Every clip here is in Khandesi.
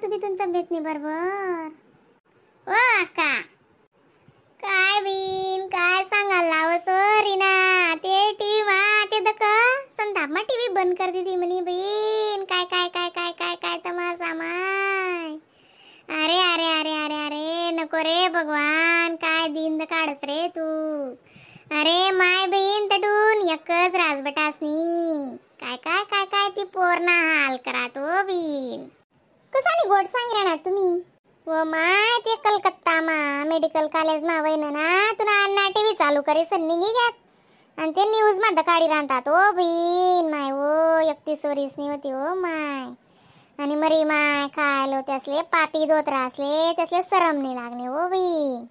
तुम्ही तुम तब्येत नाही बरोबर. ओ अक्का काय बिन काय सांगायला लाव सॉरी ना ते टीव्ही मा ते दक संताप मा टीव्ही बंद कर दिदी म्हणी बहीण. काय काय काय काय काय काय तमाशा माय. अरे अरे अरे अरे अरे नको रे भगवान, काय दिन काढस रे तू. अरे माय बहीण तटून एकच राजबटासनी काय काय काय काय ती पोरणा हाल करा तो बीन. कसानी गोड सांग राहणार तुम्ही. व my ते कलकत्ता मा मेडिकल कॉलेज मा वैन ना तुला अण्णा टीव्ही चालू करे सन्निंगी घ्यात आणि ते न्यूज मा दकाडी राहतात ओ बीन my. ओ 31 वरीसनी होती ओ my. आणि मरी my खायलो त्यासले पापी दोतरा असले त्यासले सरम नाही लागणे ओ बीन.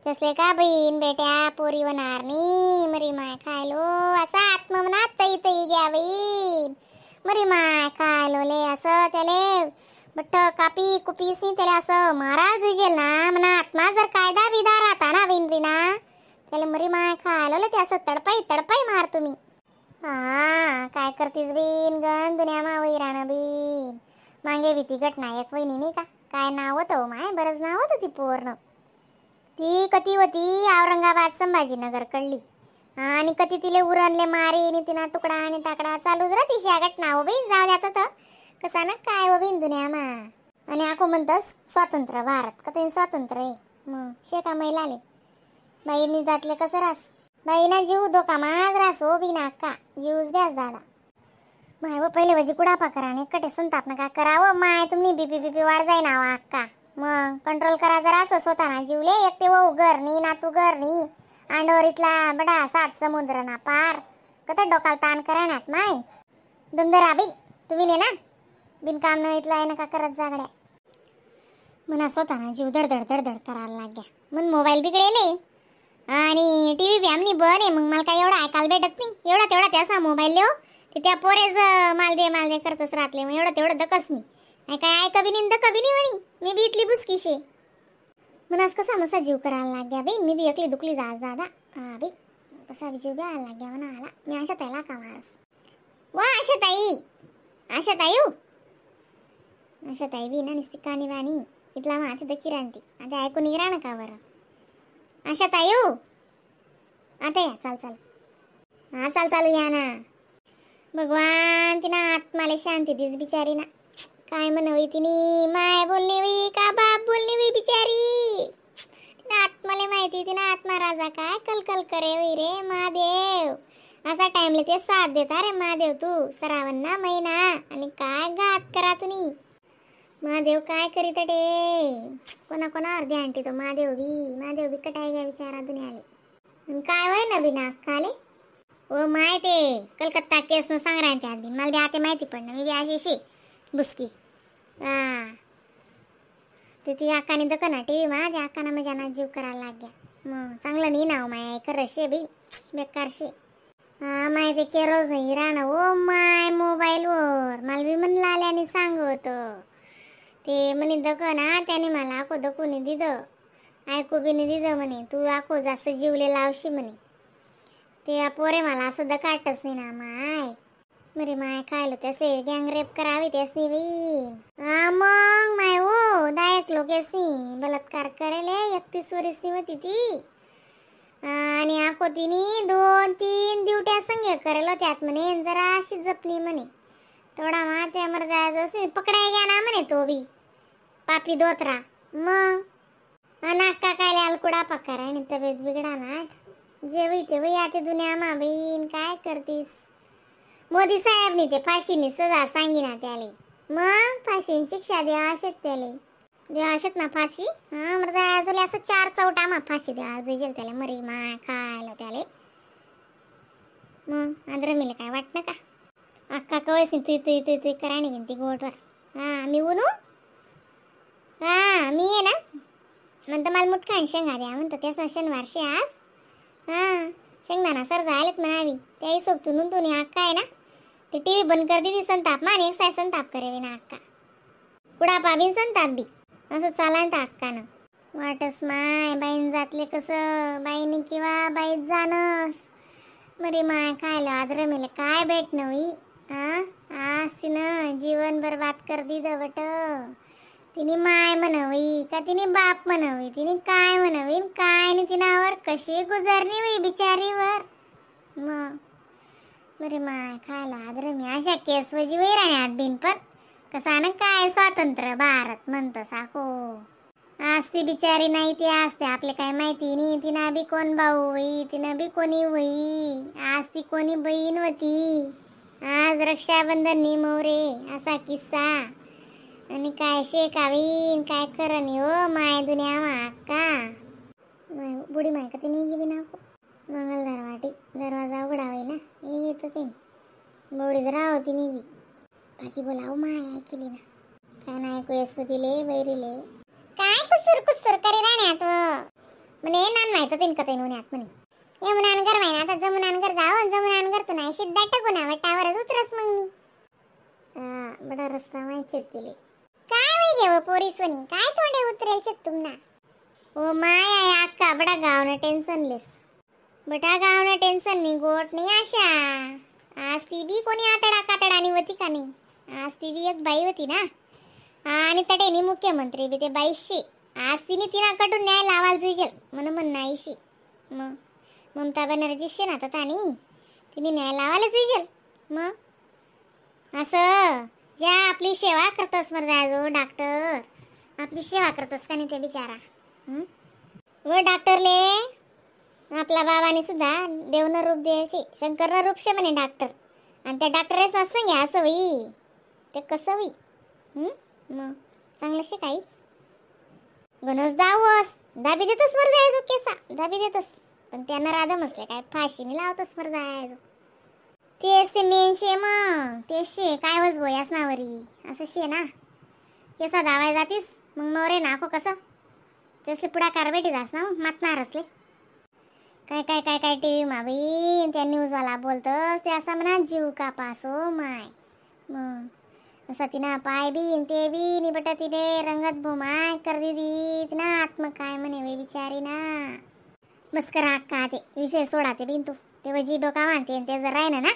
तसले का बहीण बेट्या पोरी होणार नी मरी my खायलो असा आत्मा म्हणा तई तई घ्या बहीण. मरी my खायलो ले असं त्याले बट्ट कापी कुपीस नी त्याला असं मारा जुजेल ना म्हणा आत्मा जर कायदा बिदा राहता ना विनरी ना त्याला मरी my खायलो ले ते असं तडपाई तडपाई मार तुम्ही. हा काय करतीस बीन गण दुनिया मा वही राहणं बीन. मागे भीती घटना एक वहिनी नाही का काय नाव होतं my बरंच नाव होतं ती पोरणं. ती कती होती औरंगाबाद संभाजीनगर कडली आणि कती तिले उरणले मारी आणि तिना तुकडा आणि ताकडा चालूच राहती अशा घटना हो बहीण. जाऊ द्या तर कसा ना काय हो बहीण दुनिया मा. आणि आको म्हणतस स्वातंत्र्य भारत कधी स्वातंत्र्य आहे मग शेका महिलाले बाईनी जातले कसं रास बाईना जीव धोका माझ रास हो बिना अक्का जीवच ब्यास दादा. My व पहिले भाजी कुडापा करा आणि कटे संताप नका करावं my तुम्ही बीपी बीपी वाढ जाई ना अक्का. मग कंट्रोल करा जरा असं स्वतः जीवले एक ते वो घरनी ना तू घरनी अंडोरीतला बडा सात समुद्र ना पार कत डोकाल ताण करा नात my दमदरा बिन तुम्ही ने ना बिनकाम न इथला आहे नका करत जागड्या. मना स्वतः जीव धडधड धडधड करायला लाग्या. मग मोबाईल बिघडेले आणि टीव्ही बी आमनी बन आहे मग मला काय एवढा ऐकायला भेटत नाही. एवढा तेवढा त्याचा मोबाईल लिहो ते त्या पोरेच माल दे करतच राहतले मग एवढं तेवढं दकस नाही काय ऐका बी नाही दका बी नाही म्हणी मी बी इथली बुसकीशे. मनास कसा मसा जीव करायला लाग्या बाई. मी बी एकली दुखली जास दादा. हा बाई कसा बी जीव बी लाग्या म्हणा आला. मी आशा ताईला का मारस वा आशा ताई आशा ताई हो आशा ताई बी ना नुसती कानी बानी इथला मग आता दखी राहते आता ऐकून निघ राहणं का बरं. आशा ताई हो आता या चाल चाल हा चाल चालू या ना. भगवान तिना आत्माला शांती this बिचारी ना. काय म्हणावी तिने माय बोलणे we का बाप बोलणे we बिचारी. तिना आत्माला माहिती तिना आत्मा राजा काय कलकल करे we रे महादेव. असा टाइमले ते साथ देता रे महादेव तू सरावण ना महिना आणि काय घात करा तुम्ही महादेव काय करीत रे. कोणा कोणावर ध्यान ठेवतो महादेव बी. महादेव बी कटाय घ्या बिचारा दुनियाले. काय होय ना बिना अक्काले ओ my ते कलकत्ता केस न सांग राहते आधी मला बी आता माहिती पडणं मी बी अशी बुसकी. हा ते ती अक्काने दक ना टीव्ही मा त्या अक्काना मजा ना जीव करायला लाग्या. मग चांगलं नाही ना माय कर शे बी बेकार शे. हा माय ते केरोज नाही राहणं ओ my मोबाईलवर मला बी म्हणलं आले आणि सांग होतं ते म्हणे दक ना त्याने मला आको दकून दिलं ऐकू बी नाही दिलं म्हणे तू आको जास्त जीवले लावशी म्हणे. ते पोरे मला असं दकाटच नाही ना माय. मरे my खायलो त्यासे गँग रेप करावी त्यासनी बाई. हा मग my हो दायक लोक यासनी बलात्कार करेले 31 वरीसनी होती ती आणि आखो तिनी 2-3 दिवट्या संगे करेल त्यात म्हणे जरा अशी जपणी म्हणे थोडा मा त्या मर जायचं पकडाय घ्या ना म्हणे तो बी पापी दोतरा. मग नाका काय आलकुडा पकार आणि तब्येत बिघडा ना जेवी ते वही आता दुनिया मा बहीण काय करतीस. मोदी साहेबनी ते फाशीनी सजा सांगिना त्याले मग फाशीने शिक्षा द्या अशेत त्याले द्या अशेत ना फाशी. हा मग असं 4 चौटा मा फाशी द्या जुजेल त्याला मरी मा खायला त्याले. मग आद्रमीला काय वाटणं का अक्का कवळच तुई तुई तुई तुई करा नाही ती गोटवर. हा मी उनू हा मी आहे ना म्हणतं मला मुठका आणि शेंगा द्या म्हणतं त्याचा शनिवार शे आज. हा शेंगदाणा सर जायलेत म्हणावी त्याही सोबतून तुम्ही अक्का आहे ना ते टीव्ही बंद कर दिली संताप मान एक साय संताप करे ना अक्का कुडापा बी संताप बी असं चाला ना अक्कानं वाटस my बाईन जातले कसं बाईने किंवा बाईत जाणस मरे my खायला आद्रमेले काय भेटणं होई. हा आज तिनं जीवन बर्बाद कर दिलं बट. तिने माय म्हणावी का तिने बाप म्हणावी, तिने काय म्हणावी काय नाही, तिनावर कशी गुजारणी होई बिचारीवर. मग बरे माय खायला आदर मी अशा केस वजी वही राहण्यात बिन पण कसा ना काय स्वातंत्र्य भारत म्हणतं साखो. आज ती बिचारी नाही ती असते आपले काय माहिती नाही, तिना बी कोण भाऊ होई तिनं बी कोणी होई, आज ती कोणी बहीण होती. आज रक्षाबंधन नी मोरे असा किस्सा आणि काय शेकावीन काय खरं नाही हो माय दुनिया अक्का. बुडी माय का तिने गिबी ना मंगल दरवाटी दरवाजा उघडा होई ना येतो ते बोडीच राहो तिने बी. बाकी बोलाव माय ऐकली ना काय नाही ऐकू येस दिले बैरीले काय कुसूर कुसूर करी राहण्यात म्हणे नान माहित तीन कथे नुन्यात म्हणे यमुनानगर माहिना आता जमुनानगर जाओ जमुनानगर तू नाही सिद्धा टाकू ना वटावरच उतरस मग मी. बडा रस्ता माहिती दिले काय वय घेव पोरी सोनी काय तोंडे उतरेल शेत तुमना. ओ my I अक्का बडा गावनं टेन्शन लेस बटा गावनं टेन्शन नाही गोट नाही आशा. आज ती बी कोणी आतडा कातडानी होती का नाही, आज ती बी एक बाई होती ना आणि तटेनी मुख्यमंत्री बी ते बाईशी. आज तिने तिना कटून न्याय लावायला जुजेल म्हणून म्हण नाहीशी. मग ममता बॅनर्जी शे ना तानी तिने न्याय लावायला जुजेल. मग असं ज्या आपली सेवा करतोस मर जायचो डॉक्टर आपली सेवा करतोस का नाही ते बिचारा. व डॉक्टरले आपला बाबाने सुद्धा देवनं रूप द्यायचे शंकरनं रूप शे म्हणे डॉक्टर आणि त्या डॉक्टरच नसं घ्या असं होई ते कसं होई. मग चांगलं शे काही गणस दावस दाबी देतस वर जायचो केसा दाबी देतस पण त्यांना राधा मसले काय फाशीने लावतस वर जायचो. तेच ते मेन शे मग तेच शे काय वजबो यास नावरी असं शे ना केसा दावाय जातीस मग नवरे नाको कसं त्यासले पुढाकार भेटी जास ना मातणार असले काय काय काय काय टी व्ही मा बाई त्या न्यूजवाला बोलतस ते असा म्हणा जीव कापासो माय. मग असा तिना पाय बीन ते बी निबटा तिने रंगत भोमाय कर दिदी तिना आत्म काय म्हणे वे बिचारी ना. बस करा अक्का ते विषय सोडा ते बिन तू तेव्हा जी डोका मानते ते जर राहिना ना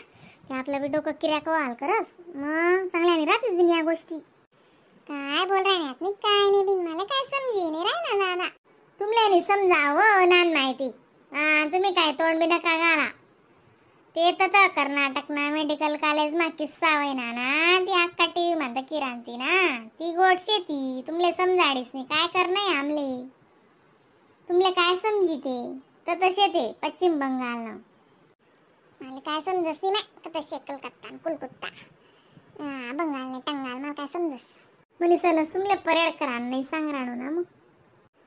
ते आपलं बी डोकं किऱ्या कवाल करस मग चांगल्याने राहतेच बिन या गोष्टी. काय बोल राहण्यात नाही काय नाही बिन मला काय समजी नाही राह ना दादा तुमले नाही समजावं नान माहिती. हा तुम्ही काय तोंड बी नका घाला ते तर कर्नाटक ना मेडिकल कॉलेज मा किस्सा होय ना ना ती अक्का टीव्ही म्हणता किरांती ना ती गोड शेती तुमले समजाडीस नाही काय कर आमले तुमले काय समजी ते तर तसे ते पश्चिम बंगाल ना मला काय समजस नाही ना तसे कलकत्ता कुलकुत्ता बंगाल नाही टंगाल मला काय समजस म्हणे सणस तुमले परेड करा नाही सांग राणू ना मग.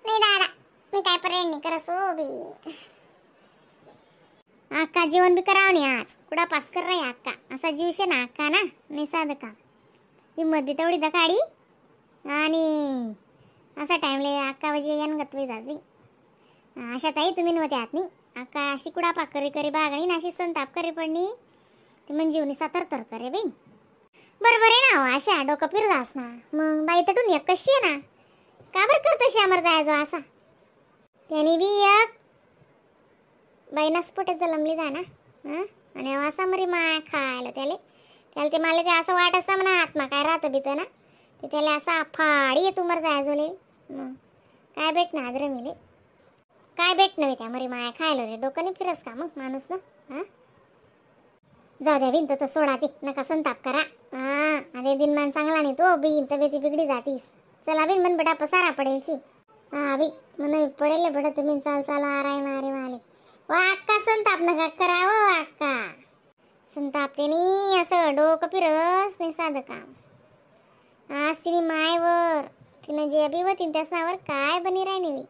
नाही दादा मी काय परेड नाही करस हो बी अक्का जेवण बी करावं नाही आज कुडा पास कर रे अक्का असा जीव शे ना अक्का ना नाही साधं का हिंमत बी तेवढी दकाडी आणि असा टाइमले अक्का वजे यान गतवे जास बी अशा ताई तुम्ही नव्हते आत नाही अक्का अशी कुडा पाक करी करी बागणी ना अशी संताप करी पडणी ती म्हणजे जीवनी सातर तर करे बाई. बरोबर आहे ना हो अशा डोकं फिरदास ना मग बाई तटून एक कशी आहे ना का बरं करतो श्यामर जायचो असा त्याने बी एक बाईनाच पोटात जलमली जा ना. हां आणि असा मरी माय खायला त्याले त्याला ते मला ते असं वाट असं म्हणा आत्मा काय राहतं बितं ना ते त्याला असा फाडी येतो मर जायजोले. मग काय भेट ना आदर मिले काय भेट नव्हे त्या मरी माया खायला रे डोकं नाही फिरस का मग माणूस ना. हां जाऊ द्या बिन तर सोडा ते नका संताप करा. हां अरे दिनमान चांगला नाही तो बिन तब्येती बिगडी जातीस चला बिन मन बडा पसारा पडेलची. हा बी मन पडेल बडा तुम्ही चाल चाल आराय मारे माले वा अक्का संताप नका करावं अक्का संतापते नी असं डोकं फिरस नाही साधं काम. आज तिने मायवर तिनं जे अभि होती त्याच नावावर काय बनी राहिली मी.